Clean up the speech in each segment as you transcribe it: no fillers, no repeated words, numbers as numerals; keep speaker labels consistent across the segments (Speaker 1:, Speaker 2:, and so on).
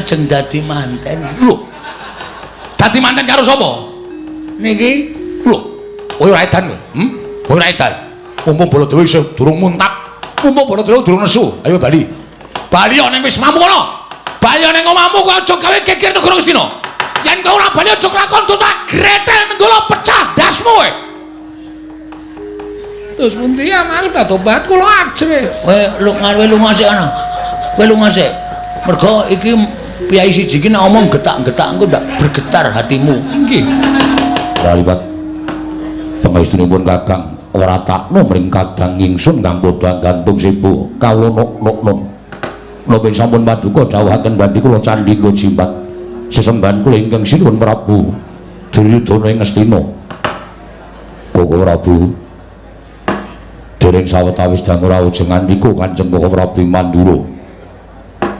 Speaker 1: Ajeng dadi manten.
Speaker 2: Lho. Dadi manten karo sapa?
Speaker 1: Niki
Speaker 2: lho. Kowe ora edan kowe? Hmm? Kowe ora edan. Mumpung Baladewa isih durung muntap, mumpung Baladewa durung nesu. Ayo bali. Bali ning wismamu kono. Bali ning omahmu kowe aja gawe geger negara Ngastina. Yen kowe ora bali aja kelakon tak gretel nenggala pecah ndasmu kowe. Terus pundi ya Mas tobat kula ajrih.
Speaker 1: Kowe lunga, kowe lunga sik ana. Kowe lunga sik. Mergo iki piyai siji iki nek omong getak-getak engko ndak bergetar hatimu.
Speaker 2: Nggih.
Speaker 3: Liwat pangestunipun Kakang Wratakno mring kadang ingsun kang padha gantung sibuk kawula nok-nok. Napa sampun paduka dawuhaken badhe kula candhi jimat sesembahan kula ingkang sinuwun Prabu Duryudana ing Ngastina. Koko Prabu dereng sawetawis dangu rawuh jengandika Kanjeng Koko Prabu Mandura.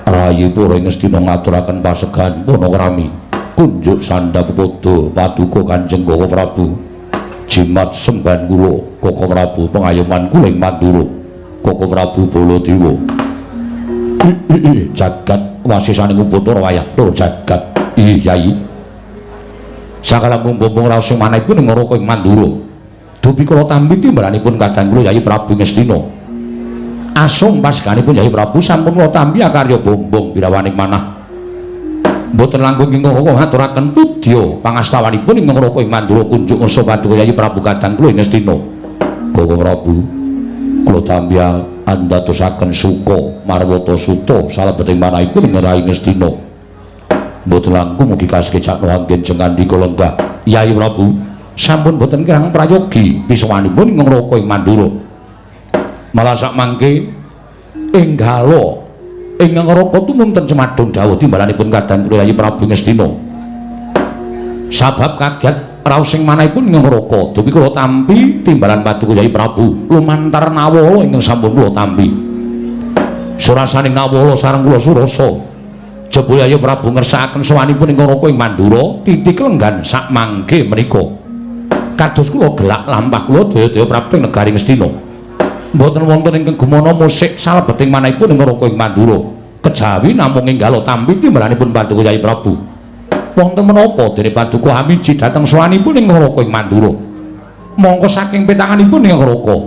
Speaker 3: Rayi para ing Ngastina ngaturaken pasegahan panakrami kunjuk sandhap pepada paduka Kanjeng Koko Prabu. Jimat sembahan kula Koko Prabu pengayoman kula ing Mandura. Koko Prabu Baladewa. Jagat wasisaning Upacara wayah tur jagat. Ih Yai. Sakalangkung bumbung raos sing manahipun ing Naraka ing Mandura. Dupi kula tampi timbalanipun kadang kula Yai Prabu Ngastina. Asung paseganipun Yai Prabu sampun kula tampi akarya bombong birawaning manah. Mboten langkung ing Naraka ngaturaken pudya pangastawanipun ing Naraka ing Mandura kunjuk ngersa paduka Yai Prabu kadang kula ing Ngastina. Koko Prabu kula tampi andhatosaken suka marwata suta salebeting manahipun ing Rai Ngastina. Mboten langkung mugi kasekecakno anggen jengandika lenggah. Yai Prabu sampun boten kirang prayogi pisowanipun ing Naraka ing Mandura. Malah sakmangke enggala ing Naraka tumunten cemadung dawuh timbalanipun kadang kula Yai Prabu Ngastina. Sabab kaget raos sing manahipun ing Naraka dupi kula tampi timbalan paduka Yai Prabu lumantar nawala ingkang sampun kula tampi. Surasaning nawala sareng kula surasa. Jebul Yai Prabu ngersakaken sowanipun ing Naraka ing Mandura titik lenggan sakmangke menika. Kados kula gelak lampah kula daya-daya prapting negari Ngastina. Mboten wonten ingkang gumana musik salebeting manahipun ing Naraka ing Mandura. Kejawi namung enggala tampi timbalanipun paduka Yai Prabu. Wonten menapa dene paduka hamiji dhateng sowanipun ing Naraka ing Mandura. Mongko saking petanganipun ing Naraka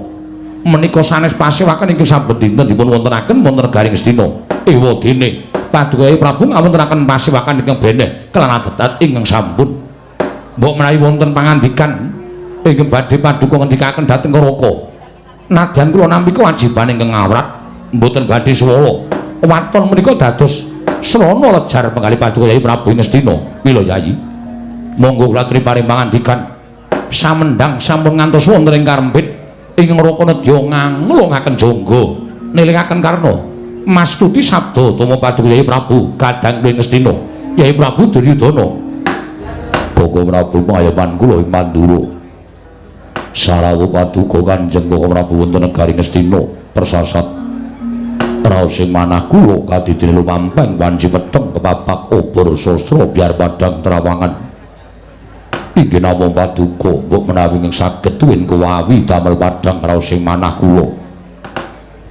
Speaker 3: menika sanes pasewaken ingkang saben dinten dipun wontenaken wonten negari Ngastina. Ewa dene paduka Yai Prabu ngawontenaken pasewakan ingkang beneh kelan adat ingkang sampun. Mbok menawi wonten pangandikan ingkang badhe paduka ngendikaken dhateng Naraka. Nadyan kula nampi kewajiban ingkang ngawrat mboten badhe suwala. Waton menika dados srana lejar penggalih paduka Yai Prabu Ngastina. Mila Yai, monggo kula aturi paring pangandikan. Samendang sampun ngantos wonten ing karempit ing Naraka nedya nganglungaken jangga nilingaken karna mastuti sabda tama paduka Yai Prabu kadang kula Ngastina. Yai Prabu Duryudana. Koko Prabu pengayoman kula ing Mandura. Sarawuh paduka Kanjeng Koko Prabu wonten negari Ngastina persasat raos sing manah kula kadidene lumampeng wanci peteng kepapak obor sastra biar padang terawangan. Inggih namung paduka mbok menawi ing saged tuwin kewawi damel padang raos sing manah kula.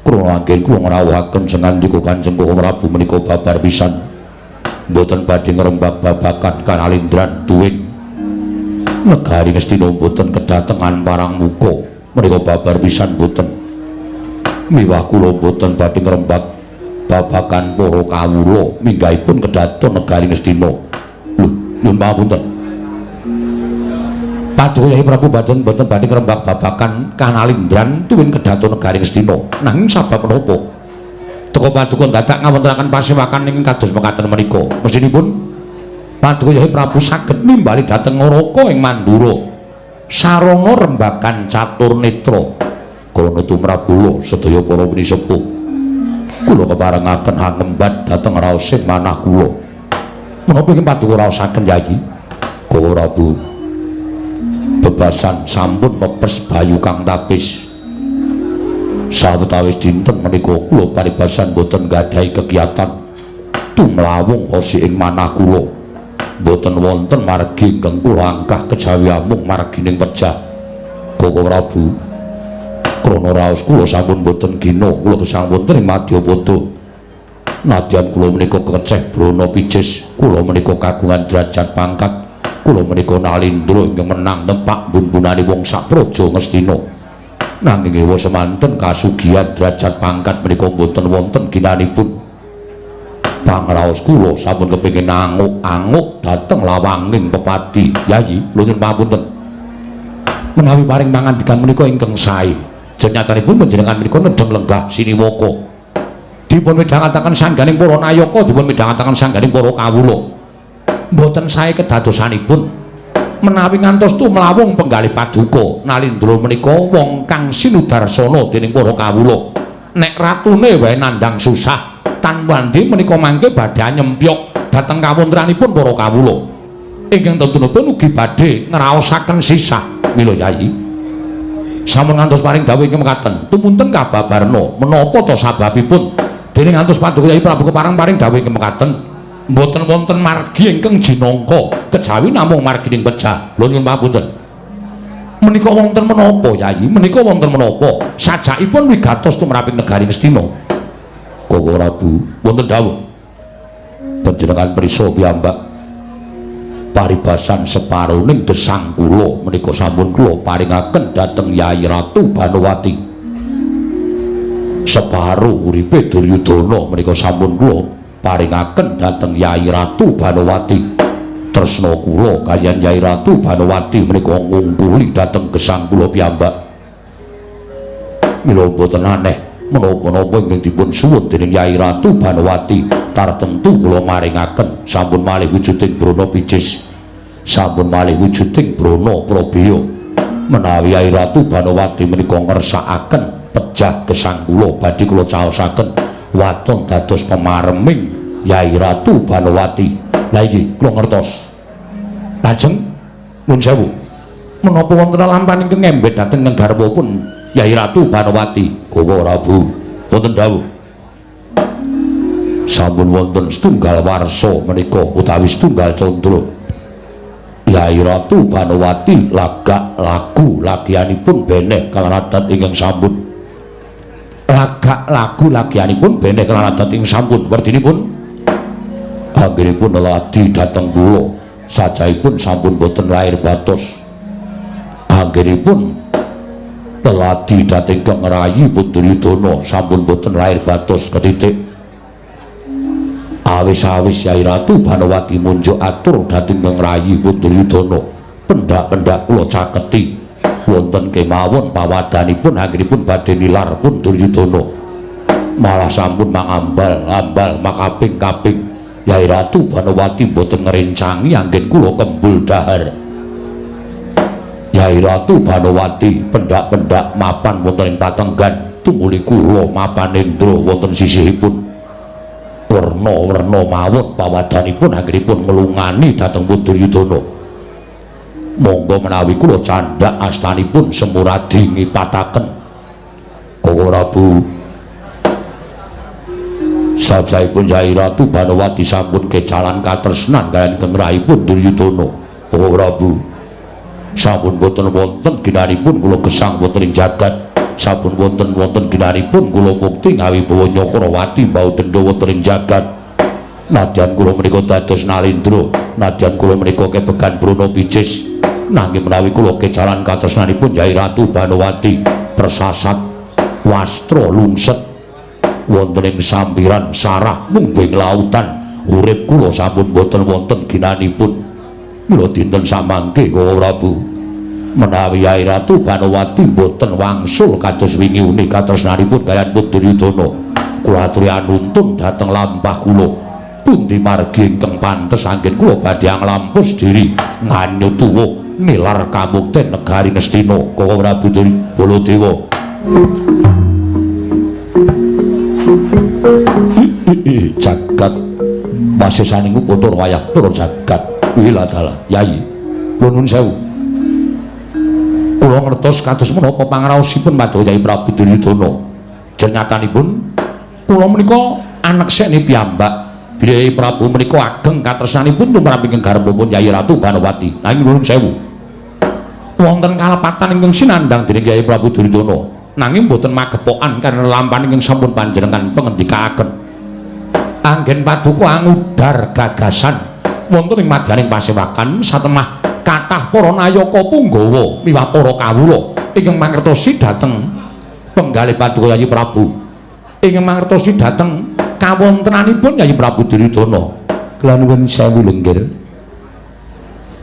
Speaker 3: Krana anggen kula ngrawuhaken sengandika Kanjeng Koko Prabu menika babar pisan. Mboten badhe ngrembak babakan kanalindran tuwin negari Ngastina mboten kedatengan parang muka menika babar pisan mboten. Miwah kula mboten badhe ngrembak babakan para kawula minggahipun kedaton negari Ngastina. Lho, nyuwun pangapunten. Paduka Yai Prabu badan mboten badhe ngrembak babakan kanalindran tuwin kedaton negari Ngastina. Nanging sabab menapa? Teka paduka dadak ngawontenaken pasewakan ingkang kados mekaten menika. Mestinipun paduka Yai Prabu saged nimbali dhateng Naraka ing Mandura. Sarana rembagan catur netra. Krana tumrap kula sedaya para pinisepuh. Kula keparengaken hangembat dhateng raosing manah kula. Menapa ingkang paduka raosaken Yai? Koko Prabu bebasan sampun mepes bayu kang tapis. Sawetawis dinten menika kula paribasan boten gadhahi kegiatan tumlawung hosi ing manah kula. Boten wonten margi ingkang kula angkah kejawi amung margining pejah. Koko Prabu krana raos kula sampun boten gina kula gesang wonten ing madyapada. Nadyan kula menika keceh Brana Picis, kula menika kagungan derajat pangkat, kula menika nalindra ingkang menang nepak bun-bunane wong sak praja Ngastina. Nanging ewa semanten kasugihan derajat pangkat menika mboten wonten ginanipun. Pangraos kula sampun kepengin anguk-anguk dhateng lawanging pepadi. Yayi, kula nyuwun pangapunten. Menawi paring pangandikan menika ingkang sae. Jenyatanipun panjenengan menika nedheng lenggah siniwaka. Dipun midhangetaken sangganing para nayaka, dipun midhangetaken sangganing para kawula. Mboten sae kedadosanipun menawi ngantos tumlawung penggalih paduka Nalindra menika wong kang sinudarsana dening para kawula. Nek ratune wae nandhang susah, tan wandi menika mangke badhe nyempyok dhateng kawontenanipun para kawula. Ingkang tentunipun ugi badhe ngraosaken sisah. Mila Yayi, sampun ngantos paring dawuh ingkang mekaten, tumunten kababarna menapa ta sababipun dening ngantos paduka Yayi Prabu kepareng paring dawuh ingkang mekaten, mboten wonten margi ingkang jinangka kejawi namung margining pejah. Lho nyuwun pangapunten. Menika wonten menapa Yayi? Menika wonten menapa? Sajakipun wigatos tumraping negari Ngastina. Koko Prabu, wonten dawuh. Panjenengan prisa piyambak paribasan separuning gesang kula menika sampun kula paringaken dhateng Yayi Ratu Banowati. Separuh uripe Duryudana menika sampun kula paringaken dhateng Yayi Ratu Banowati. Tresna kula kaliyan Yayi Ratu Banowati menika ngungkuli dhateng gesang kula piyambak. Mila mboten aneh menapa-napa ingkang dipun suwun dening Yayi Ratu Banowati tartemtu kula maringaken. Sampun malih wujuding Brana Picis, sampun malih wujuding Brana Prabeya. Menawi Yayi Ratu Banowati menika ngersakaken pejah gesang kula badhe kula caosaken waton dados pemareming Yayi Ratu Banowati. Lah iki kula ngertos. Lajeng nuwun sewu, menapa wonten lampahan ingkang ngembet dhateng garwapun Yayi Ratu Banowati? Koko Prabu, wonten dawuh. Sampun wonten setunggal warsa menika utawi setunggal candra. Yayi Ratu Banowati lagak lagu lagianipun beneh kalarat ingkang sampun. Lagak lagu lagianipun beneh kalarat ingkang sampun. Werdinipun anggenipun leladi dhateng kula sajaipun sampun boten lair batos. Anggenipun leladi dhateng kang ngrayi Duryudana sampun boten lair batos ketitik. Awis-awis Yayi Ratu Banowati munjuk atur dhateng kang ngrayi Duryudana, pendak-pendak kula caketi wonten kemawon pawadanipun anggenipun badhe nilar pun Duryudana. Malah sampun mangambal-ambal makaping-kaping Yayi Ratu Banowati boten ngrencangi anggen kula kembul dahar. Yayi Ratu Banowati pendak-pendak mapan wonten ing patenggan, tumuli kula mapanendra wonten sisihipun. Werna-werna mawon pawadanipun anggenipun nglungani dhateng Duryudana. Monggo menawi kula candhak astanipun Semuradi ngipataken. Koko Prabu, sajaipun Yayi Ratu Banowati sampun kecalan katresnan kaliyan kengrahipun Duryudana. Koko Prabu, sampun boten wonten ginanipun kula gesang wonten ing jagat, sampun wonten ginanipun kula mukti ngawibawa Nyakrawati mbau denda wonten ing jagat. Nadyan kula menika dados nalindra, nadyan kula menika kebegan Brana Picis, nanging menawi kula kecalan katresnanipun Yayi Ratu Banowati persasat wastra lungset wonten ing sampiran sarah mungging lautan, urip kula sampun boten wonten ginanipun. Mila dinten samangke Koko Prabu, menawi Yayi Ratu Banowati boten wangsul kados wingi uni katresnanipun kaliyan pun Duryudana, kula aturi anuntun dhateng lampah kula. Pundi margi ingkang pantes anggen kula badhe nglampus diri nganyut tuwuh nilar kamukten negari Ngastina. Koko Prabu Baladewa. Jagat wasisaning putur wayah tur jagat. Wila dalah Yayi, kula nuwun sewu. Kula ngertos kados menapa pangraosipun Paduka Yayi Prabu Duryudana. Jenyatanipun kula menika anekseni piyambak. Bilih Yayi Prabu menika ageng katresnanipun tumrap ingkang garwanipun Yayi Ratu Banowati. Nanging nuwun sewu, wonten kalepatan ingkang sinandhang dening Yayi Prabu Duryudana, nanging boten magepokan karena lampahan ingkang sampun panjenengan pengendikaaken. Anggen paduka angudar gagasan wonten ing madyaning pasewakan satemah kathah para nayaka punggawa miwah para kawula ingkang mangertosi dhateng penggalih paduka Yayi Prabu. Ingkang mangertosi dhateng kawontenanipun Yayi Prabu Duryudana. Kula nuwun sewu lenggir.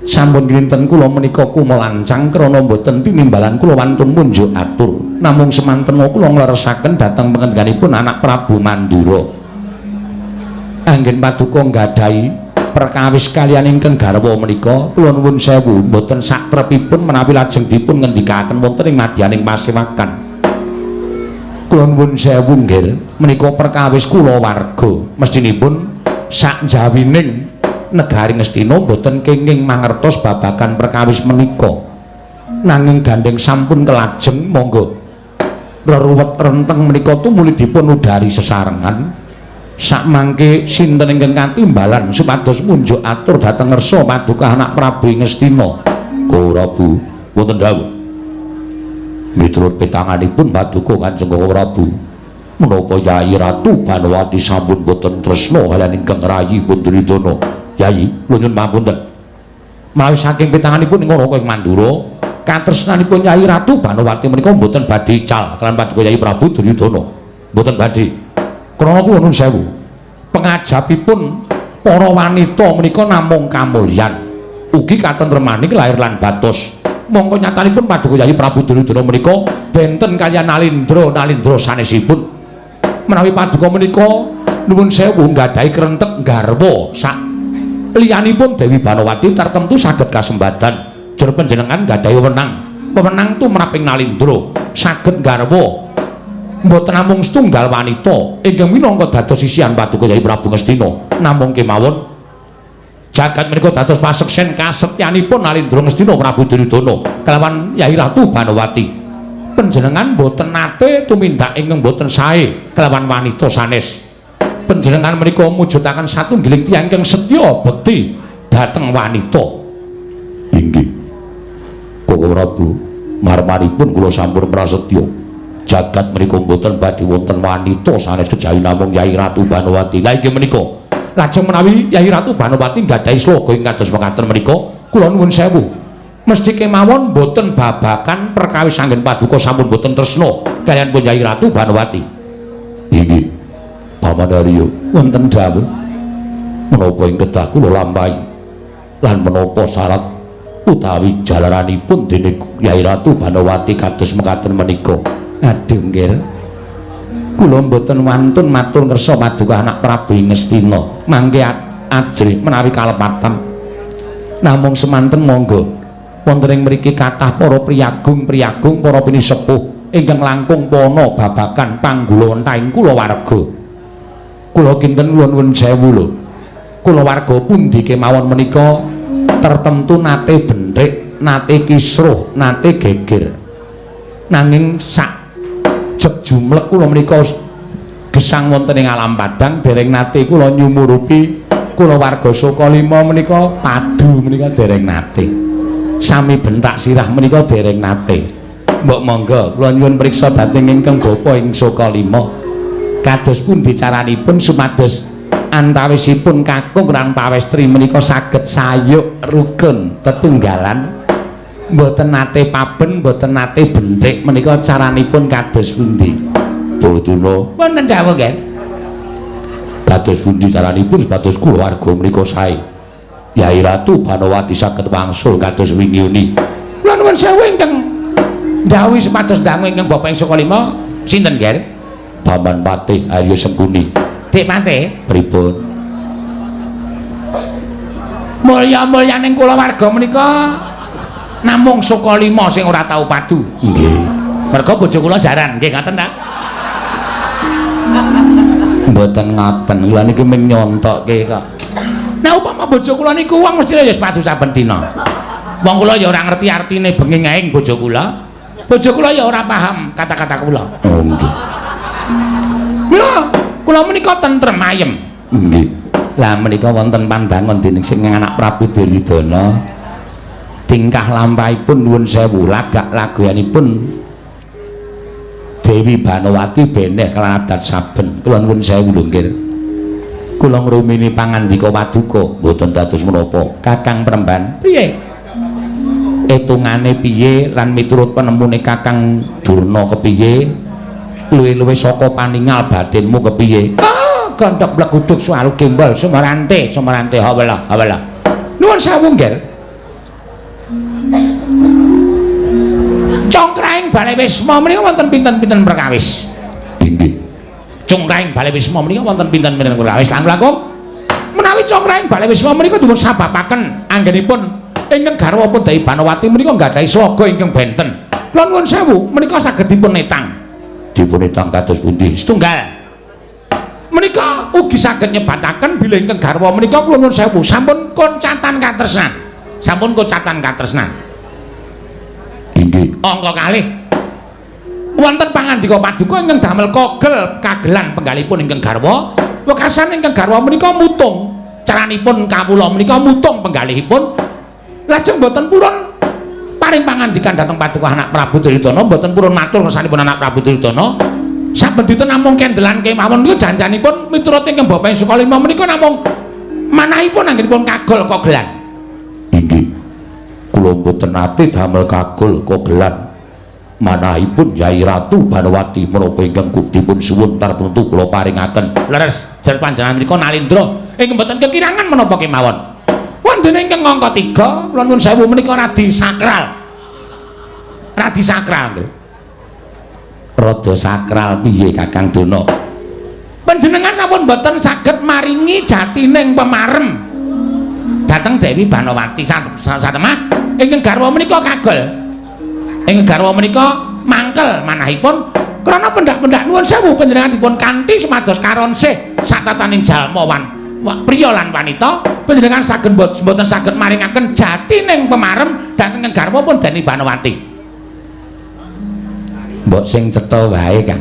Speaker 3: Sampun kinten kula menika kumelancang krana mboten tinimbalan kula wantun munjuk atur. Namung semanten kula ngleresaken dhateng pangendikaipun anak Prabu Mandura. Anggen paduka nggadahi perkawis kaliyan ingkang garwa menika kula nuwun sewu mboten sakrepipun menawi lajeng dipun ngendikaken wonten ing madyaning pasewakan. Kula nuwun sewu nggih, menika perkawis kula warga mestinipun sakjawining negari Ngastina mboten kenging mangertos babagan perkawis menika. Nanging gandheng sampun kelajeng monggo reruwet renteng menika tumuli dipun udari sesarengan. Sakmangke sinten ingkang katimbalan supados munjuk atur dhateng ngersa paduka anak Prabu Ngastina. Prabu wonten dawuh. Miturut petanganipun paduka Kanjeng Prabu, menapa Yayi Ratu Banowati sampun boten tresna kaliyan ingkang rayi pun Duryudana? Yayi, kula nyuwun pamunten. Menawi saking petanganipun ing Raka ing Mandura, katresnanipun Yayi Ratu Banowati menika mboten badhe ical kaliyan paduka Yayi Prabu Duryudana. Mboten badhe. Krana kula nuwun sewu, pengajapipun para wanita menika namung kamulyan, ugi katentremaning lahir lan batos. Mongko nyatanipun paduka Yayi Prabu Duryudana menika benten kaliyan nalindra-nalindra sanesipun. Menawi paduka menika nuwun sewu nggadahi krentek garwa sak liyanipun Dewi Banowati tartemtu saged kasembadan. Jur panjenengan nggadahi wewenang, wewenang tumrap ing nalindra saged garwa mboten namung setunggal wanita ingkang minangka dados sisihan paduka Yayi Prabu Ngastina, namung kemawon jagat menika dados paseksen kasetyanipun Nalindra Ngastina Prabu Duryudana kelawan Yayi Ratu Banowati. Panjenengan mboten nate tumindak ingkang mboten sae kelawan wanita sanes. Panjenengan menika mujudaken satunggiling tiyang ingkang setya bekti dhateng wanita. Inggih. Koko Prabu, marmaripun kula sampun prasetya. Jagat menika mboten badhe wonten wanita sanes kejawi namung Yayi Ratu Banowati. Lah inggih menika. Lajeng menawi Yayi Ratu Banowati nggadahi sloga ing kados mekaten menika, kula nuwun sewu. Mesti kemawon mboten babakan perkawis anggen paduka sampun mboten tresna kaliyan pun Yayi Ratu Banowati. Inggih. Paman Arya, wonten dawuh menapa ing kedah kula lampahi lan menapa syarat utawi jalaranipun dene Yayi Ratu Banowati kados mekaten menika. Aduh nggih. Kula mboten wantun matur ngersa paduka anak Prabu Ngastina mangke ajrih menawi kalepatan. Namung semanten monggo wonten ing mriki kathah para priyagung-priyagung para pinisepuh ingkang langkung pana babagan panggulawentahing kulawarga. Kula kinten kula nuwun sewu lho. Kulawarga pundi kemawon menika tertentu nate benthik, nate kisruh, nate geger. Nanging sak jeb jumlek kula menika gesang wonten ing alam padang dereng nate kula nyumurupi kulawarga Sukalima menika padu menika dereng nate. Sami bentak sirah menika dereng nate. Mbok monggo kula nyuwun priksa dhateng ingkang bapa ing Sukalima. Kados pundi caranipun supados antawisipun kakung lan pawestri menika saged sayuk rukun tetunggalan, mboten nate paben, mboten nate benthik menika caranipun kados pundi? Boduna wonten dawuh nggih. Kados pundi caranipun supados kulawarga menika sae? Yayi Ratu Banowati saged wangsul kados wingi uni. Kula nuwun sewu ingkang ndhawuhi supados dangu ingkang bapa ing Sukalima sinten nggih? Paman Patih Arya Sengkuni. Dik Patih, pripun? Mulya-mulyaning kulawarga menika namung Sukalima sing ora tau padu. Nggih. Merga bojo kula jaran, nggih ngaten ta? Mboten ngaten, kula niki mung nyontokke kok. Nah upama bojo kula niku wong mesti ya padu saben dina. Wong kula ya ora ngerti artine bengi ngaing bojo kula. Bojo kula ya ora paham kata-kata kula. Oh nggih. Mila kula menika tentrem ayem. Nggih. Lah menika wonten pandangan dening sing anak Prabu Duryudana. Tingkah lampahipun nuwun sewu, lagak laguyanipun Dewi Banowati beneh kelawan adat saben. Kula nuwun sewu lho nggih. Kula ngrumini pangandika paduka mboten dados menapa. Kakang Premban, piye? Etungane piye lan miturut penemune Kakang Durna kepiye? Luwih-luwih saka paningal batinmu kepiye? Ah, gondhok bleguduk suwaru gembol sumarante, sumarante hawala, hawala. Nuwun sewu nggih. Congkraing Balai Wisma menika wonten pinten-pinten perkawis?
Speaker 2: Inggih.
Speaker 3: Congkraing Balai Wisma menika wonten pinten-pinten perkawis? Langkung-langkung menawi congkraing Balai Wisma menika dipun sababaken anggenipun ingkang garwa pun Dewi Banowati menika nggadahi sloga ingkang benten. Kula nuwun sewu menika saged dipun etang.
Speaker 2: Dipun etang kados pundi?
Speaker 3: Setunggal. Menika ugi saged nyebataken bilih ingkang garwa menika kula nuwun sewu sampun koncatan katresnan. Sampun koncatan katresnan.
Speaker 2: Inggih.
Speaker 3: Angka kalih wonten pangandika paduka ingkang damel kogel kagelan penggalipun ingkang garwa. Wekasan ingkang garwa menika mutung. Caranipun kawula menika mutung penggalihipun. Lajeng mboten purun paring pangandikan dhateng paduka anak Prabu Duryudana, mboten purun matur ngersanipun anak Prabu Duryudana. Saben dinten namung kendelan kemawon niku janjanipun miturut ingkang Bapak Sukalima menika namung manahipun anggenipun kagol kogelan.
Speaker 2: Inggih. Kula mboten nate damel kagol kogelan. Manahipun Yai Ratu Banowati menapa ingkang dipun suwun tartemtu kula paringaken.
Speaker 3: Leres, jar panjenengan menika nalindra ingkang mboten kekirangan menapa kemawon. Wonten ingkang angka 3, kula nuwun sewu menika radi sakral. Radi sakral lho.
Speaker 2: Rada sakral piye Kakang Dana?
Speaker 3: Panjenengan sampun mboten saged maringi jatining pemarem dhateng Dewi Banowati satemah ingkang garwa menika kagol. Ingkang garwa menika mangkel manahipun krana pendak-pendak nuwun sewu panjenengan dipun kanthi sumados karonsih satataning jalma wan priya lan wanita panjenengan saged mboten saged maringaken jatining pemarem dhateng garwa pun Dewi Banowati.
Speaker 2: Mbok sing cetha wae, Kang.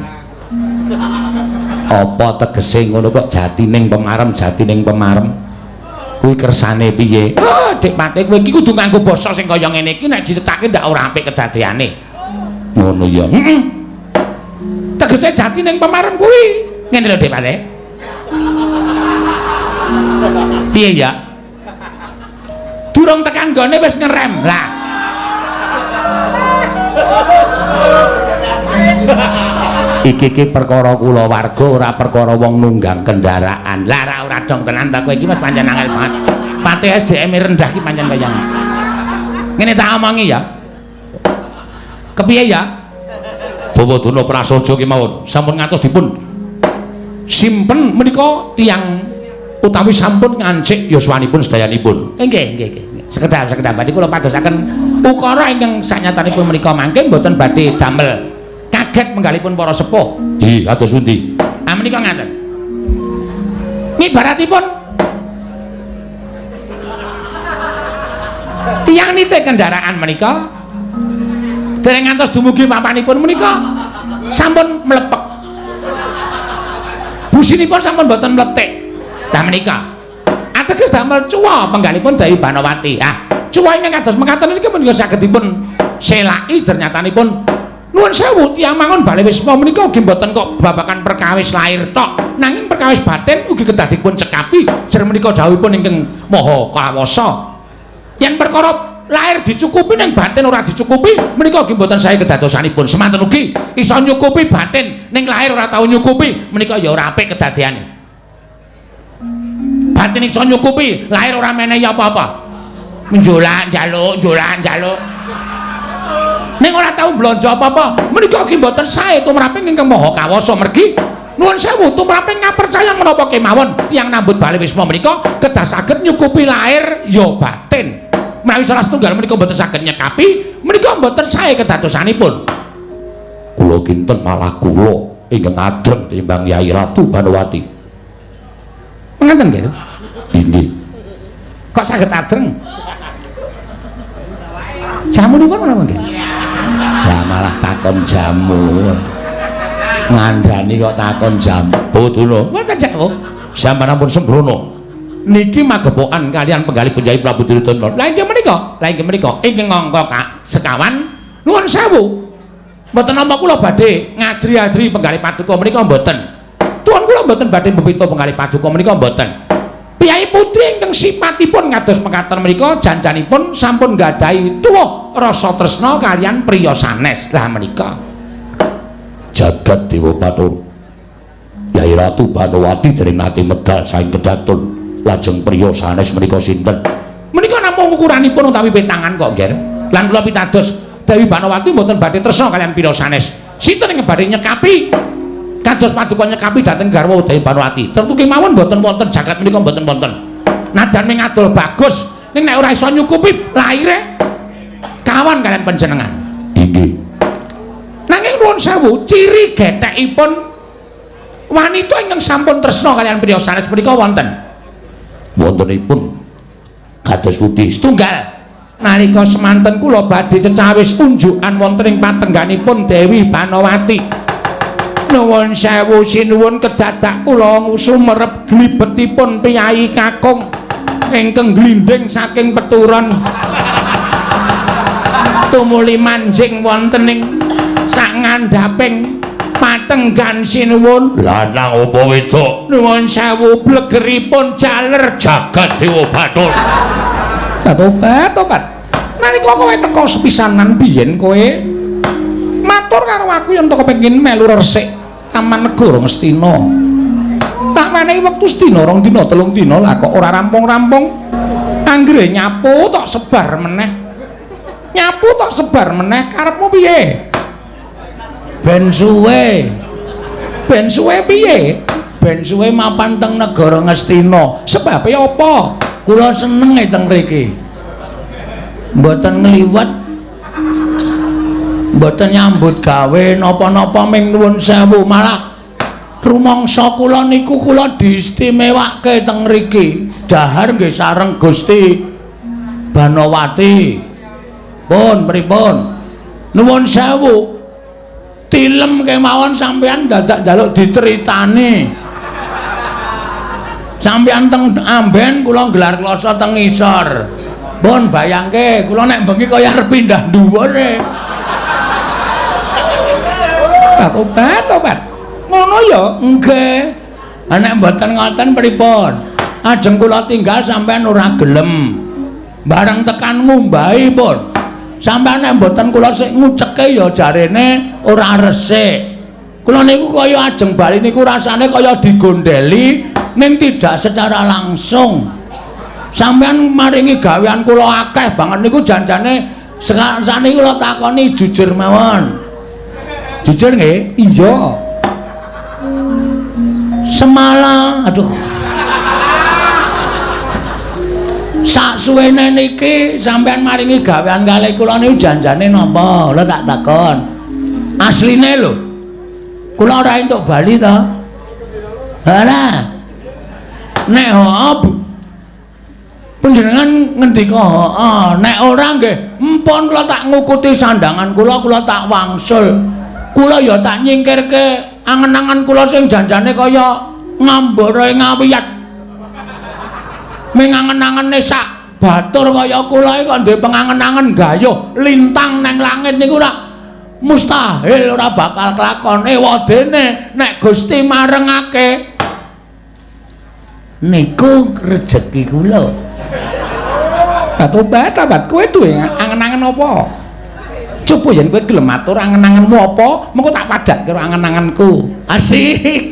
Speaker 2: Apa tegese ngono kok jatining pemarem, jatining pemarem? Kuwi kersane piye?
Speaker 3: Oh, Dik Pate kowe iki kudu nganggo basa sing kaya ngene iki nek dicethake ndak ora apik kedadeane.
Speaker 2: Ngono ya.
Speaker 3: Heeh. Tegese jatining pemarem kuwi. Ngene lho Dik Pate. Piye ya? Durung tekan gone wis ngerem. Lah.
Speaker 2: Iki iki perkara kulawarga ora perkara wong nunggang kendaraan.
Speaker 3: Lah ora dong tenan ta kowe iki wis pancen angel banget. Pate SDM rendah iki pancen kaya ngene. Ngene tak omongi ya. Kepiye ya?
Speaker 2: Bawadana prasaja kemawon sampun ngantos dipun
Speaker 3: simpen menika tiyang
Speaker 2: utawi sampun ngancik yuswanipun sedayanipun.
Speaker 3: Nggih, nggih, nggih. Sekedap, sekedap badhe kula padosaken ukara ingkang sanyatanipun menika mangke mboten badhe damel kaget penggalipun para sepuh.
Speaker 2: Nggih, kados pundi?
Speaker 3: Ah menika ngaten. Ngibaratipun tiyang nitih kendaraan menika dereng ngantos dumugi papanipun menika sampun mlepek. Businipun sampun mboten mletik. Lah menika ateges damel cuwa penggalipun Dewi Banowati. Ah, cuwa ingkang kados mekaten niki menika saged dipun selaki jernyatanipun nuwun sewu tiyang mangun Balai Wisma menika ugi mboten kok babakan perkawis lahir tok, nanging perkawis batin ugi kedah dipun cekapi jer menika dawuhipun ingkang Maha Kawasa. Yen perkara lahir dicukupi ning batin ora dicukupi menika ugi mboten sae kedadosanipun. Semanten ugi iso nyukupi batin ning lahir ora tau nyukupi menika ya ora apik kedadeane. Batin iso nyukupi, lahir ora menehi apa-apa. Njolak njaluk, njolak njaluk. Ning ora tau blonjo apa-apa. Menika ugi mboten sae tumraping ingkang Maha Kawasa mergi nuwun sewu tumraping ngapercaya menapa kemawon tiyang nambut Balai Wisma menika kedah saged nyukupi lahir ya batin. Menawi salah setunggal menika mboten saged nyekapi, menika mboten sae kedadosanipun.
Speaker 2: Kula kinten malah kula ingkang adreng tinimbang Yai Ratu Banowati.
Speaker 3: Ngaten nggih?
Speaker 2: Inggih.
Speaker 3: Kok saged adreng? Jamunipun menapa nggih?
Speaker 2: Lah malah takon jamu. Ngandani kok takon jamu. Boduna.
Speaker 3: Wonten jamu.
Speaker 2: Sampeyan ampun sembrono.
Speaker 3: Niki magepokan kalian penggalih Yai Prabu Duryudana. Lah inggih menika, lah inggih menika ingkang angka sekawan nuwun sewu. Mboten nampa kula badhe ngajri-ajri penggalih paduka menika mboten. Tuan kula
Speaker 2: menika mboten badhe mbebita penggalih paduka menika mboten. Priyayi putri ingkang sipatipun kados mekaten menika janjanipun sampun nggadahi tuwuh rasa tresna kaliyan priya sanes. Lah menika
Speaker 3: Jagat Dewa Bathara. Yai Ratu Banowati dereng nate medal saking kedaton. Lajeng priya sanes menika sinten?
Speaker 2: Menika namung ukuranipun utawi petangan kok, Nger. Lan kula pitados Dewi Banowati mboten badhe tresna kaliyan priya sanes. Sinten ingkang badhe nyekapi kados paduka nyekapi dhateng garwa Dewi Banowati? Tentu kemawon mboten wonten jagat menika mboten wonten. Najan ming adol bagus, ning nek ora iso nyukupi laire kawan kaliyan panjenengan.
Speaker 3: Inggih.
Speaker 2: Nanging nuwun sewu, ciri gethekipun wanita ingkang sampun tresna kaliyan priya sanes menika wonten.
Speaker 3: Wontenipun kados pundi?
Speaker 2: Setunggal, nalika semanten kula badhe cecawis unjukan wonten ing patengganipun Dewi Banowati. Nuwun sewu sinuwun kedadak kula sumerep glibetipun priyayi kakung ingkang glindhing saking peturon tumuli manjing wonten ing sak ngandhaping patenggan sinuwun.
Speaker 3: Lanang apa wedok?
Speaker 2: Nuwun sewu blegeripun jaler
Speaker 3: Jagat Dewa Bathara.
Speaker 2: Tobat, tobat. Nalika kowe teka sepisanan biyen kowe matur karo aku yen to kepengin melu resik Taman Negara Ngastina. Tak wenehi wektu sedina, rong dina, telung dina lah kok ora rampung-rampung. Anggere nyapu tok sebar meneh. Nyapu tok sebar meneh karepmu piye?
Speaker 1: Ben suwe.
Speaker 2: Ben suwe piye?
Speaker 1: Ben suwe mapan teng negara Ngastina.
Speaker 2: Sebabe apa?
Speaker 1: Kula seneng teng mriki. Mboten ngliwet. Mboten nyambut gawe napa-napa ming nuwun sewu, malah rumangsa kula niku kula diistimewake teng mriki. Dahar nggih sareng Gusti Banowati. Pun pripun? Nuwun sewu. Tilem kemawon sampeyan dadak njaluk diceritani. Sampeyan teng amben kula nggelar kloso teng ngisor. Pun bayangke kula nek bengi kaya arep pindah dhuwure.
Speaker 2: Tobat, tobat. Ngono ya?
Speaker 1: Nggih. Ha nek mboten ngoten pripun? Ajeng kula tinggal sampeyan ora gelem. Bareng tekan ngumbahi pun. Sampeyan nek mboten kula sik nguceke ya jarene ora resik. Kula niku kaya ajeng bali niku rasane kaya digondeli ning tidak secara langsung. Sampeyan maringi gawean kula akeh banget niku janjane saniki kula takoni jujur mawon. Jujur nggih?
Speaker 2: Iya.
Speaker 1: Semalam, aduh. Sak suwene niki sampeyan maringi gawean kalih kula niku janjane napa? Lho tak takon. Asline lho. Kula ora entuk bali to. Ora. Nek heeh panjenengan ngendika heeh, nek ora nggih empun kula tak ngukuti sandangan kula, kula tak wangsul. Kula ya tak nyingkirke angen-angen kula sing janjane kaya ngambara ngawiyat. Ming angen-angene sak batur kaya kula iki kok duwe pengangen-angen gayuh lintang nang langit niku ora mustahil, ora bakal kelakon. Ewadene nek Gusti marengake niku rejeki kula.
Speaker 2: Tobat, tobat, kowe duwe angen-angen apa? Coba yen kowe gelem matur angen-angenmu apa, mengko tak padhakke karo angen-angenku.
Speaker 1: Asik.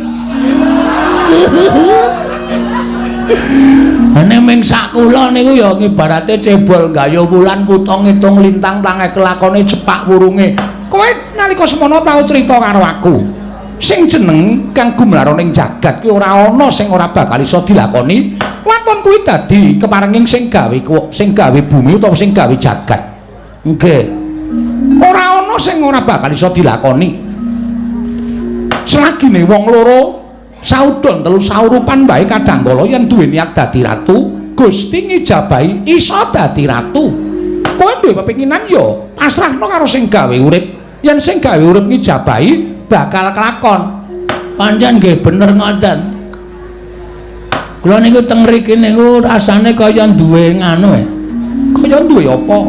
Speaker 1: Nek ming sak kula niku ya ngibarate cebol gayuh wulan kutha ngitung lintang plange kelakone cepak wurunge.
Speaker 2: Kowe nalika semono tau crita karo aku. Sing jeneng kang gumlara ning jagat kuwi ora ana sing ora bakal iso dilakoni. Waton kuwi dadi keparenging sing gawe sing gawe bumi utawa sing gawe jagat.
Speaker 1: Nggih.
Speaker 2: Ora ana sing ora bakal iso dilakoni. Selagine wong loro saudon telu saurupan wae kadangkala yen duwe niat dadi ratu, Gusti ngijabahi iso dadi ratu. Kowe duwe pepinginan ya pasrahno karo sing gawe urip. Yen sing gawe urip ngijabahi bakal kelakon.
Speaker 1: Pancen nggih bener ngoten. Kula niku teng mriki niku rasane kaya duwe nganu e.
Speaker 2: Kaya duwe apa?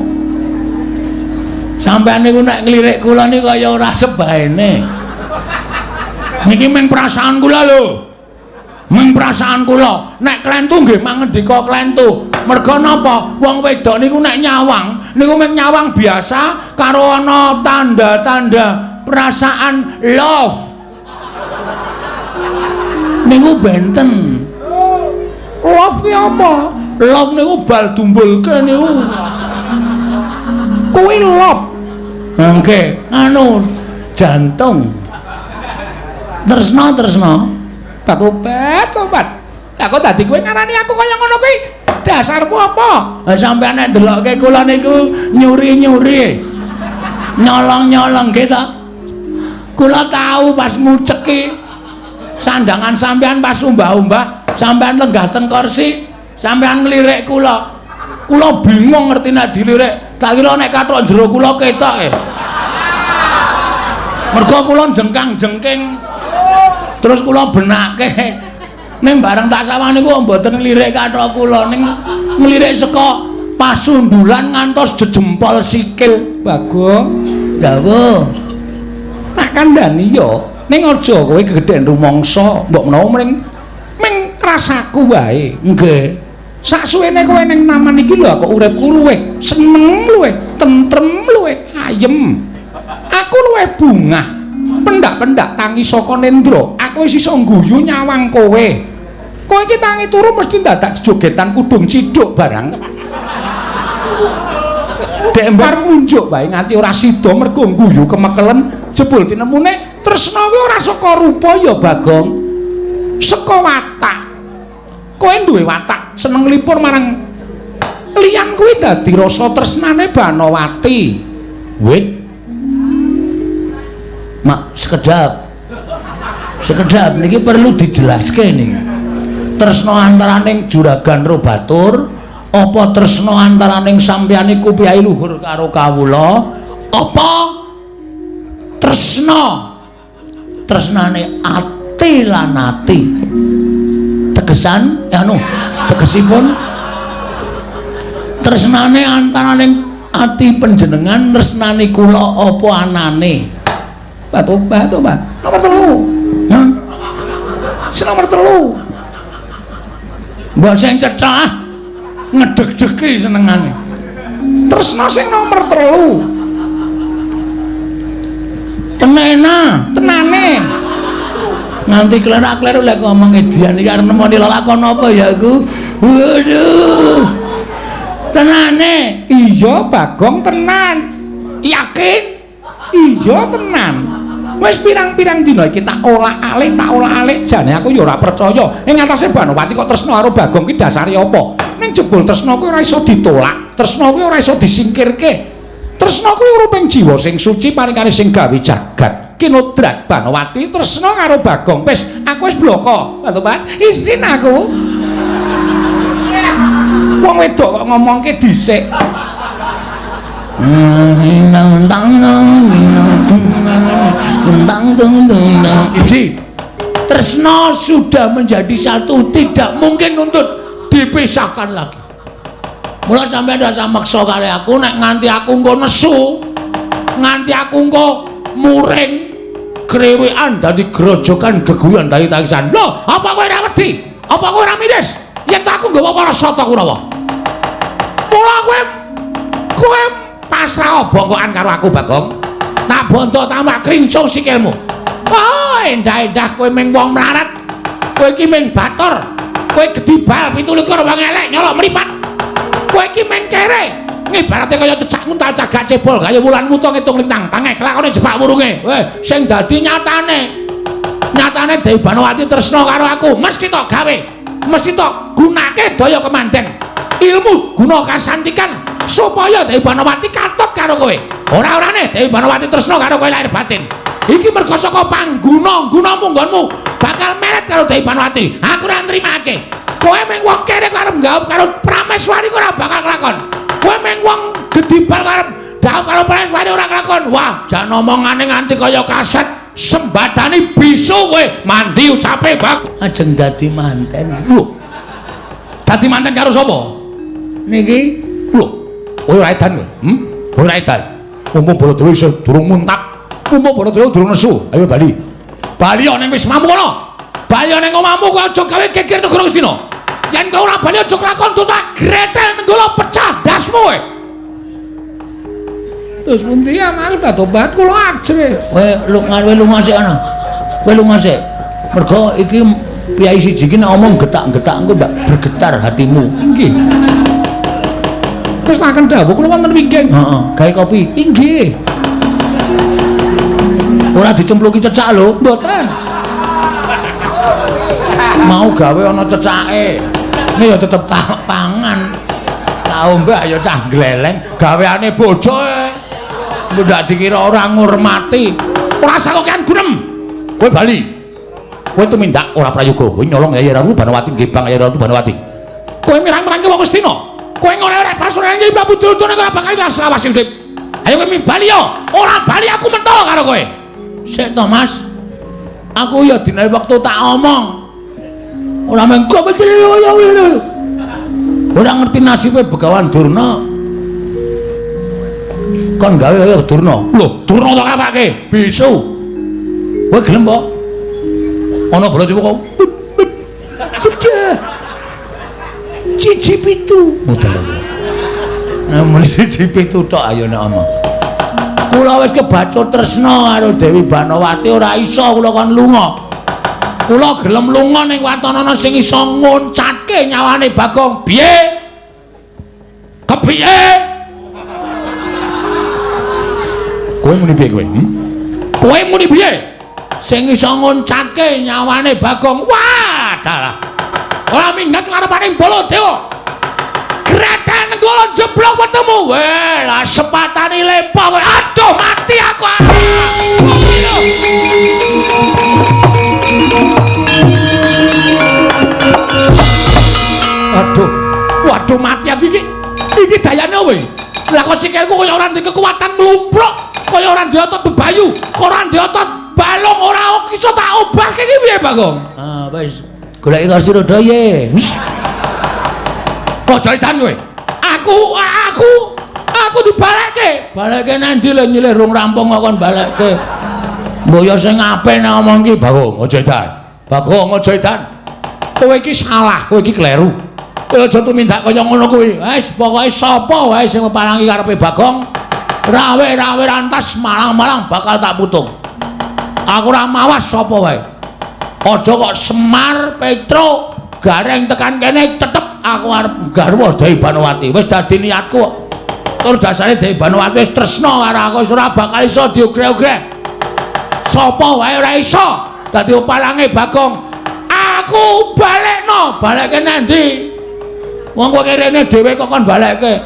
Speaker 1: Sampeyan niku nek nglirik kula niku kaya ora sebaene. Niki mung perasaan kula lho. Meng perasaan kula, nek klentu nggih mangendika klentu. Merga napa? Wong wedok niku nek nyawang, niku mung nyawang biasa karo ana tanda-tanda perasaan love. Niku benten.
Speaker 2: Love ki apa?
Speaker 1: Love niku bal dumbulke niku.
Speaker 2: Kuwi love.
Speaker 1: Nggih, anu jantung. Tresna tresna.
Speaker 2: Tobat, tobat. Lah kok dadi kowe ngarani aku kaya ngono kuwi? Dasarmu apa?
Speaker 1: Lah sampeyan nek ndelokke kula niku nyuri-nyuri. Nyolong-nyolong nggih ta? Kula tahu pas nguceki sandangan sampeyan pas umbah-umbah, sampeyan lenggah teng kursi, sampeyan nglirik kula. Kula bingung ngerti nek dilirik, tak kira nek kathok jero kula ketok e. Mergo kula jengkang-jengking. Terus kula benake. Ning bareng tak sawang niku mboten nglirik kathok kula, ning nglirik saka pasundulan ngantos jejempol sikil.
Speaker 2: Bagong,
Speaker 1: dawuh.
Speaker 2: Tak kandhani ya, ning aja kowe gegeden rumangsa, mbok menawa mring ming rasaku wae.
Speaker 1: Nggih.
Speaker 2: Saksuwene kowe ning taman iki lho kok uripku luwih seneng, luwih tentrem, luwih ayem. Aku luwih bungah. Pendak-pendak tangi saka nendra, aku wis iso ngguyu nyawang kowe. Kowe iki tangi turu mesti dadak jejogetan kudung ciduk barang. Dek mbar ngunjuk wae nganti ora sida mergo ngguyu kemekelen, jebul tinemune tresna kuwi ora saka rupa ya Bagong. Saka watak. Kowe duwe watak seneng lipur marang liyan kuwi dadi rasa tresnane Banowati.
Speaker 1: Wit. Mak sekedap. Sekedap niki perlu dijelaske niki. Tresna antaraning Juragan Robatur apa tresna antaraning sampeyan iku piyai luhur karo kawula apa tresna tresnane ati lan ati tegesan anu tegesipun tresnane antaraning ati panjenengan tresnane kula apa anane?
Speaker 2: Tobat, tobat. Nomor 3.
Speaker 1: Hah?
Speaker 2: Sing nomor 3.
Speaker 1: Mbok sing cethak ngedeg-degi senengane.
Speaker 2: Tresna sing nomor 3.
Speaker 1: Tenena,
Speaker 2: tenane.
Speaker 1: Nganti klerak-kleru lek ngomong edian iki arep nemoni lelakon apa ya aku. Waduh. Tenane.
Speaker 2: Iya, Bagong tenan.
Speaker 1: Yakin?
Speaker 2: Iya tenan. Wis pirang-pirang dina iki tak olak-alik, tak olak-alik jane aku ya ora percaya. Ing atase Banowati kok tresna karo Bagong ki dasare apa? Ning jebul tresna kuwi ora iso ditolak, tresna kuwi ora iso disingkirke. Tresna kuwi uruping jiwa sing suci paringane sing gawe jagat. Kinodrat Banowati tresna karo Bagong. Wis aku wis bloko. Tobat, izin aku. Wong wedok kok ngomongke dhisik.
Speaker 1: Iji, tresna sudah menjadi satu, tidak mungkin untuk dipisahkan lagi. Mula sampeyan rasa maksa kali aku nek nganti aku engko nesu, nganti aku engko muring krewekan dadi grojokan geguyon dadi tangisan. Lho, apa kowe ora wedi? Apa kowe ora miris? Yen aku nggawa para sata Kurawa.
Speaker 2: Mula kowe pasrah bongkokan karo aku Bagong.
Speaker 1: Tak bonto tamak krinco sikilmu. Oh, endah-endah kowe ming wong melarat. Kowe iki ming bator. Kowe gedibal 27 wong elek nyolok mripat. Kowe iki ming kere. Ngibarate kaya cecak nguntal cagak cebol kaya wulan wuta ngitung lintang. Pangeh kelakone jebak wurunge. Weh, sing dadi nyatane. Nyatane Dewi Banowati tresna karo aku, mesti tok gawe. Mesti tok gunake daya kemandeng. Ilmu guna kasantikan supaya Dewi Banowati katut karo kowe. Ora-orane Dewi Banowati tresna karo kowe lahir batin. Iki mergo saka pangguna-gunamu nggonmu bakal meret karo Dewi Banowati. Aku ora nrimake. Kowe mung wong kere karo nggawup karo Prameswari ora bakal kelakon. Kowe mung wong gedibal karo dhawup karo Prameswari ora kelakon. Wah, jan omongane nganti kaya kaset sembadani bisu kowe. Mandi ucape, Bang. Ajeng dadi manten.
Speaker 2: Lho. Dadi manten karo sapa?
Speaker 1: Niki
Speaker 2: lho. Kowe ora edan kowe? Hm? Kowe ora edan. Mumpung Baladewa isih durung muntap, mumpung Baladewa durung nesu, ayo bali. Bali ana ning wismamu kono. Bali ning omahmu kowe aja gawe geger negara Ngastina. Yen kowe ora bali aja kelakon tak gretel nenggala pecah ndasmu kowe. Terus pundi ya Mas batobat kula ajrih.
Speaker 1: Kowe lunga lunga sik ana. Kowe lunga sik. Mergo iki piyai siji iki nek omong getak-getak engko ndak bergetar hatimu.
Speaker 2: Inggih. Terus naken dawuh kula wonten wingking.
Speaker 1: Heeh, gawe kopi.
Speaker 2: Inggih.
Speaker 1: Ora dicempluki cecak lho.
Speaker 2: Mboten.
Speaker 1: Mau gawe ana cecake. Ini ya tetep tak pangan. Tak ombe ya cah gleleng gaweane bojo. Ndak dikira ora ngurmati.
Speaker 2: Ora usah kokean gunem. Kowe bali. Kowe tumindak ora prayoga. Kowe nyolong Yai Ratu Banowati nggih Bang Yai Ratu Banowati. Kowe mirang-mirangke wong Ngastina. Kowe ngorek-orek pasuran Kyai Prabu Duryudana ora bakal ilang selawas urip. Ayo kowe bali yo. Ora bali aku mentol karo kowe.
Speaker 1: Sik to Mas. Aku ya dinae wektu tak omong. Ora mengko ora ngerti nasibe Begawan Durna. Kon gawe kaya Durna.
Speaker 2: Lho, Durna tok apake?
Speaker 1: Bisu. Kowe gelem po? Ana Baladewa kok. Pecah. Cici pitu. Mudar. Nah, muni siji pitu tok ayo nek omong. Kula wis kebacut tresna karo Dewi Banowati ora iso kula kon lunga. Kula gelem lunga ning watanana sing iso ngoncatke nyawane Bagong.
Speaker 2: Piye? Kepiye? Kowe muni piye kowe? Kowe muni piye?
Speaker 1: Sing iso ngoncatke nyawane Bagong.
Speaker 2: Wah, dalah. Ora minggat ngarepane Baladewa. Gretel nenggala jeblok wetemu. Weh, lah sepatane lempoh kowe. Aduh, mati aku. Aduh. Waduh, mati aku iki. Iki dayane kowe. Lah kok sikilku kaya ora ndek kekuatan mlumpruk, kaya ora ndek otot bebayu, ora ndek otot balung, ora iso tak obahke iki piye, Bagong?
Speaker 1: Ah, wis. Goleki kursi roda ye.
Speaker 2: Aja edan kowe. Aku dibalekke.
Speaker 1: Balekke nang ndi le nyilih rung rampung kok kon balekke. Mbok ya sing apik nek omong iki,
Speaker 2: Bagong, aja edan. Bagong, aja edan. Kowe iki salah, kowe iki kleru. Kowe aja tumindak kaya ngono kuwi.
Speaker 1: Wis pokoke sapa wae sing meparangi karepe Bagong, rawe-rawe rantas malang-malang bakal tak putung. Aku ora mawas sapa wae. Aja kok Semar, Petro, Gareng tekan kene tetep aku arep garwa Dewi Banowati. Wis dadi niatku kok. Tur dasare Dewi Banowati wis tresna karo aku, wis ora bakal iso diogreh-ogreh.
Speaker 2: Sapa wae ora iso dadi palange Bagong. Aku balekno,
Speaker 1: balekke nang ndi? Wong kowe rene dhewe kok kon balekke.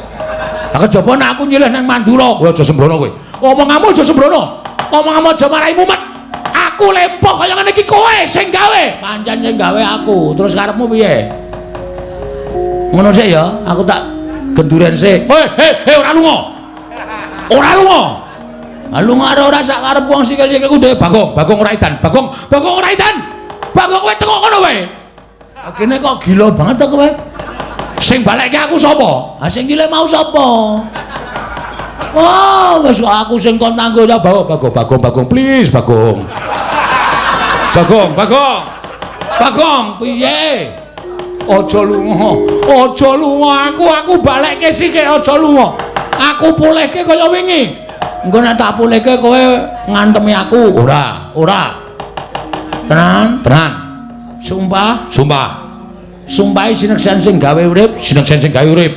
Speaker 1: Lah kejaba nek aku nyilih nang Mandura,
Speaker 2: kowe aja sembrono kowe. Omonganmu aja sembrono. Omonganmu aja marai mumet. Aku lempoh kaya ngene iki kowe sing gawe.
Speaker 1: Pancen sing gawe aku. Terus karepmu piye? Ngono sik ya, aku tak genduren sik.
Speaker 2: Hei, ora lunga. Ora lunga.
Speaker 1: Ha lunga ora sak karep wong sikil-sikilku dhewe.
Speaker 2: Bagong, Bagong ora edan. Bagong, Bagong ora edan. Bagong kowe tengok kono kowe.
Speaker 1: Kene kok gila banget to kowe.
Speaker 2: Sing balekke aku sapa?
Speaker 1: Ha sing gile mau sapa? Oh, wis aku sing kon tanggo ya
Speaker 2: Bagong, Bagong, Bagong, Bagong, please Bagong. Bagong, Bagong. Bagong,
Speaker 1: piye?
Speaker 2: Aja lunga. Aja lunga aku balekke sithik aja lunga. Aku pulihke kaya wingi.
Speaker 1: Engko nek tak pulihke kowe ngantemi aku.
Speaker 2: Ora, ora.
Speaker 1: Tenan?
Speaker 2: Tenan.
Speaker 1: Sumpah?
Speaker 2: Sumpah.
Speaker 1: Sumpahe sineksen sing gawe urip,
Speaker 2: sineksen sing gawe urip.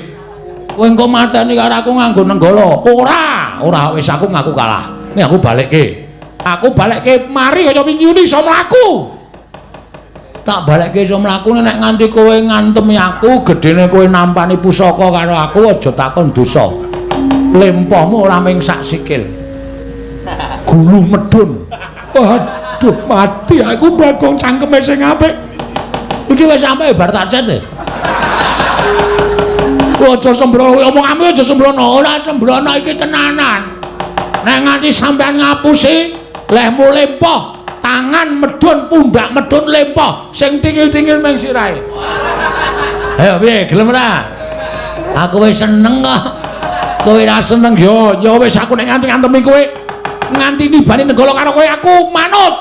Speaker 1: Kowe engko mateni karo aku nganggo nenggala.
Speaker 2: Ora, ora wis aku ngaku kalah. Nek aku balekke. Aku balekke mari kaya wingi iso mlaku.
Speaker 1: Tak balekke iso mlaku nek nganti kowe ngantemi aku, gedene kowe nampani pusaka karo aku aja takon dosa. Lempohmu ora ming sak sikil.
Speaker 2: Gulu medun. Waduh, mati aku Bagong cangkeme sing apik.
Speaker 1: Iki wis sampe bar tak cet.
Speaker 2: Aja sembrono, omonganmu aja sembrono.
Speaker 1: Ora sembrono iki tenanan.
Speaker 2: Nek nganti sampean ngapusi, lehmu lempoh, tangan medun, pundak medun lempoh, sing tingil-tingil ming sirahe.
Speaker 1: Ayo piye, gelem ora? Aku wis seneng kok.
Speaker 2: Kowe ora seneng ya, ya wis aku nek nganti ngantemi kowe, nganti nibani nenggala karo kowe aku manut.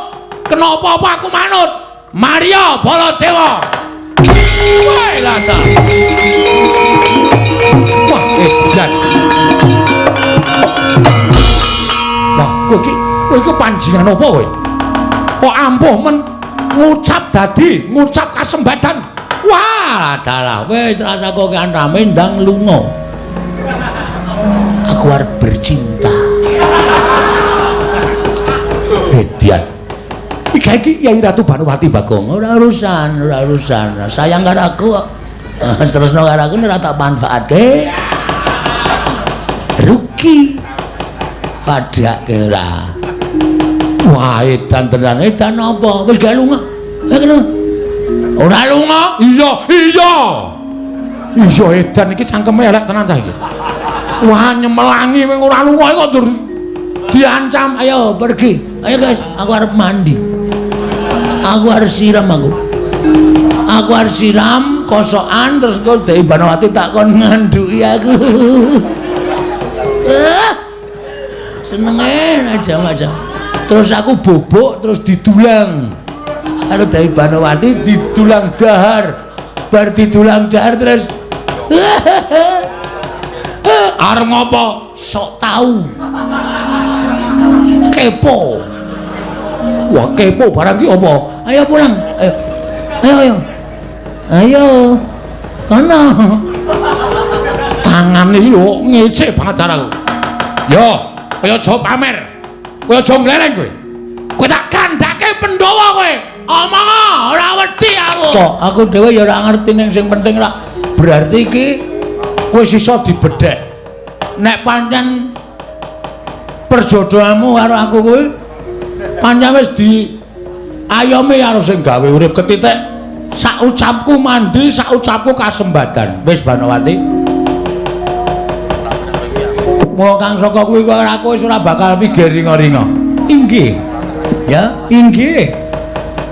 Speaker 2: Kena apa-apa aku manut.
Speaker 1: Maria Baladewa. Wah, lata.
Speaker 2: Wah, edan. Wah, kowe iki panjingan apa kowe? Kok ampuh men ngucap dadi, ngucap kasembadan.
Speaker 1: Wah, dalah wis rasa kok kan rame ndang lunga. Aku arep bercinta.
Speaker 2: Edian. Iki Yai Ratu Banowati Bagong.
Speaker 1: Ora urusan, ora urusan. Sayang karo aku kok. Terusno karo aku ora tak manfaatke. Rugi. Padhake ora. Wah, edan tenan. Edan apa? Wis gak lunga. Ayo lunga. Ora lunga?
Speaker 2: Iya, iya. Iya edan iki cangkeme elek tenan cah iki. Wah, nyemelangi wing ora lunga kok ndur diancam.
Speaker 1: Ayo pergi. Ayo guys, aku arep mandi. Aku harus siram aku. Aku harus siram kosokan terus kok Dewi Banowati tak kon ngandhuki aku. Senenge aja-aja. Terus aku bobok terus didulang. Karo Dewi Banowati didulang dahar. Bar didulang dahar terus
Speaker 2: arep ngopo?
Speaker 1: Sok tahu. Kepo.
Speaker 2: Wah, kepo barang ki apa?
Speaker 1: Ayo pulang. Ayo. Ayo ayo. Ayo. Kono.
Speaker 2: Tangane iki lho ngecek banget aku. Yo, kowe aja pamer. Kowe aja mleleng kowe. Kowe tak kandhake Pandhawa kowe.
Speaker 1: Omong ora wedi aku. Kok aku dhewe ya ora ngerti ning sing penting ra. Berarti iki
Speaker 2: wis iso dibedhek.
Speaker 1: Nek pancen perjodohanmu karo aku kuwi pancen wis di ayomi
Speaker 2: karo sing gawe urip ketitik. Sak ucapku mandi, sak ucapku kasembadan. Wis Banowati.
Speaker 1: Mula kang saka kuwi karo aku wis ora bakal
Speaker 2: pikir ringa-ringa. Inggih.
Speaker 1: Ya,
Speaker 2: inggih.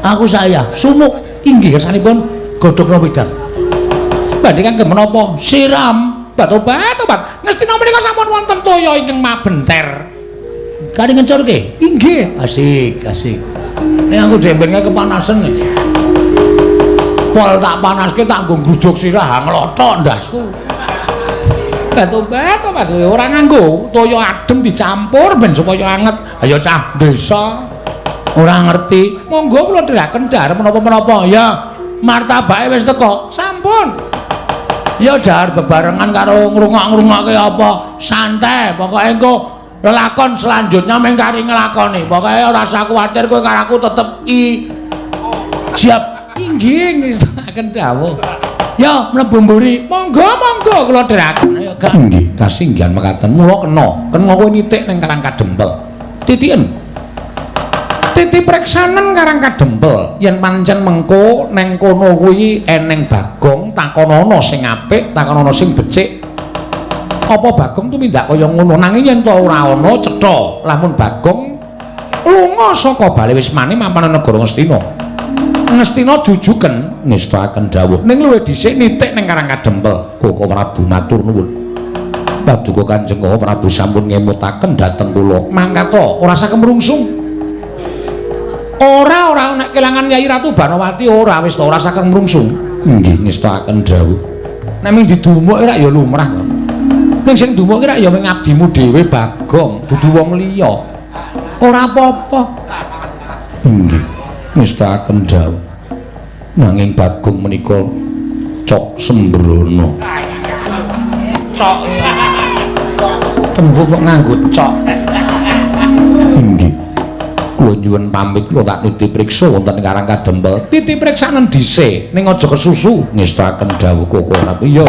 Speaker 1: Aku saya sumuk
Speaker 2: inggih kersanipun
Speaker 1: godhogna wedang.
Speaker 2: Badhe kangge menapa? Siram obat-obat. Ngestina menika sampun wonten toya ingkang mabenter.
Speaker 1: Kari ngencurke?
Speaker 2: Inggih.
Speaker 1: Asik, asik. Nek aku dembenge kepanasen nih.
Speaker 2: Pol tak panaske tak nggo nggrujug sirah nglothok ndasku. Obat-obat ora nganggo toya adem dicampur ben supaya anget. Ayo cah desa
Speaker 1: ora ngerti.
Speaker 2: Monggo kula dherekaken dhahar menapa-menapa.
Speaker 1: Ya, martabake wis teko.
Speaker 2: Sampun.
Speaker 1: Ya dhahar bebarengan karo ngrungok-ngrungokke apa. Santai, pokoke engko lelakon selanjutnya mung kari nglakoni. Pokoke ora usah kuwatir kowe karo aku tetep i siap.
Speaker 2: Inggih ngestakaken dawuh.
Speaker 1: Ya mlebu mburi.
Speaker 2: Monggo monggo kula dherekaken.
Speaker 1: Ayo gak.
Speaker 2: Inggih, kasinggihan mekaten. Mula kena kowe nitik ning Karang Kadempel. Titiken. Titi preksanen Karang Kadempel. Yen pancen mengko neng kono kuwi eneng Bagong, takonono sing apik, takonono sing becik. Apa Bagong tumindak kaya ngono? Nanging yen to ora ana cetha, lamun Bagong lunga saka Bale Wismane mapan negara Ngastina. Ngastina jujuken ngestakaken dawuh. Ning luwih dhisik nitik ning Karang Kadempel. Koko Prabu matur nuwun. Paduka Kanjeng Koko Prabu sampun ngemutaken dhateng kula. Mangkata ora usah kemrungsung. Ora ora nek kelangan Yai Ratu Banowati ora wis to ora usah kemrungsung. Nggih ngestakaken dawuh. Nek ming didumuk rak ya lumrah to. Ning sing dumuk ki rak ya ming abdimu dhewe Bagong, dudu wong liya. Ora apa-apa. Nggih ngestakaken dawuh. Nanging Bagong menika cok sembrono.
Speaker 1: Cok. Tembung kok nganggo cok.
Speaker 2: Inggih. Kula nyuwun pamit kula tak niti priksa wonten Karang Kadempel. Titi priksanen dhisik ning aja kesusu ngestakaken dawuh Koko. Iya.